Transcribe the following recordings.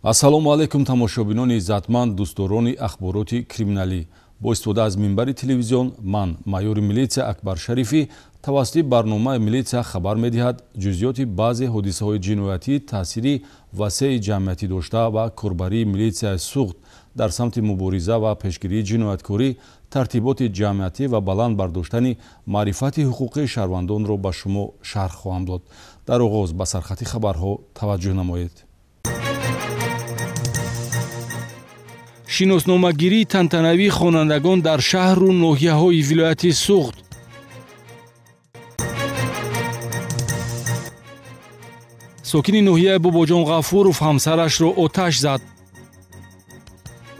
Ассалому алайкум тамошобинони иззатманд, дӯстдорони ахбороти криминалӣ. Бо истифода аз минбари телевизион ман, майори милитсия Акбар Шарифӣ, тавассути барномаи «Милитсия хабар медиҳад» ҷузъиёти баъзе ҳодисаҳои ҷиноятӣ таъсири васеи ҷамъиятӣ дошта ва корбарии милитсияи Суғд дар самти мубориза ва пешгирии ҷинояткорӣ, тартиботи ҷамъиятӣ ва баланд бардоштани маърифати ҳуқуқии шаҳрвандонро ба шумо шарҳ хоҳам дод. Дар оғоз ба сархати хабарҳо таваҷҷӯҳ намоед. Шиносномагирии тантанавии хонандагон дар шаҳру ноҳияҳои вилояти Суғд. Сокини ноҳияи Бобоҷон Ғафуров ҳамсарашро оташ зад.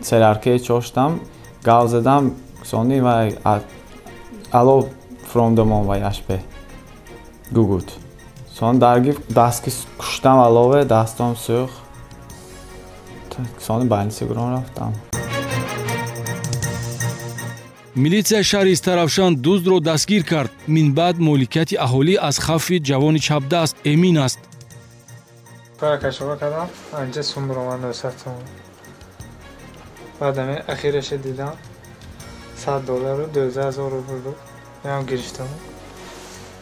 Сераркаи чоштам, гав задам, сони ва ало фромдамон ва яшпе гугут. Сон дарги дастки куштам алове, дастом сӯх. Сони больница гурон рафтам. Милитсияи шаҳри Истаравшан дуздро дастгир кард. Минбаъд моликияти аҳолӣ аз хавфи ҷавони чапдаст эмин аст. Кашова кардам, анҷа сум баромад 900 сомон. Баъд ами ахираша дидам, 100 доллару 12 000 рубл буд. Меам гирифтам.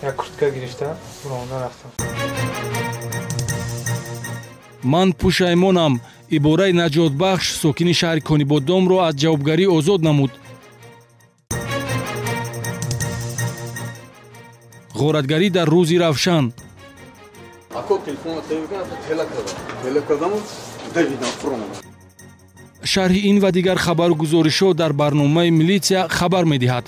Як куртка гирифтам, баромада рафтам. Ман пушаймонам. Ибораи наҷотбахш сокини шаҳри Конибодомро аз ҷавобгарӣ озод намуд. Ғоратгарӣ дар рӯзи равшан. Шарҳи ин ва дигар хабару гузоришҳо дар барномаи «Милитсия хабар медиҳад».